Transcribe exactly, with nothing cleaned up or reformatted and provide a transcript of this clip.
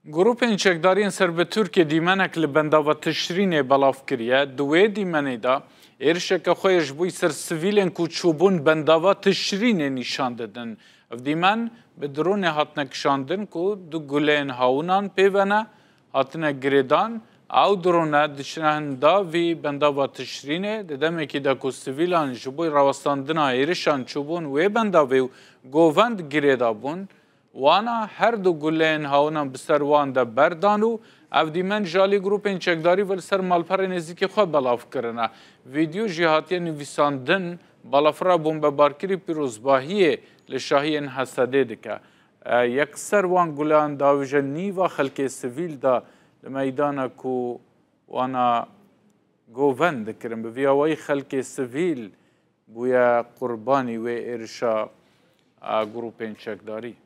Grûpên çekdariyên ser bi Tirkiyê dîmenek li bendava Tişrînê belav kiriye. Di wê dîmenê de êrişeke xwe yê ji bo ser sivîlên ku çûbûn bendava Tişrînê nîşan didin. Ev dîmen bi dronê hatine kişandin ku du guleyên hawinan pê ve ne, hatine girêdan. Ew drone diçine hinda vî bendava Tişrînê, di demekî de ku sivîlan ji bo rawestandina êrişan çûbûn wê bendavê û govend girêda bûn. Wana her du guleyên hawinan bi ser wan de berdan û ev dîmen ji alî grûpên çekdarî ve li ser malperê nêzîkî xwe belav kirine. Vîdeo jî hatiye nivîsandin, balafira bombebarkirî pîrozbahiyê li şahiyên Hesedê dike. E, yekser wan guleyan davêje nîva xelkê sivîl de li meydana ku wana govend dikirin. Bi vî awayî xelkê sivîl bûye qurbanî wê êrişa, a, grûpên çekdarî.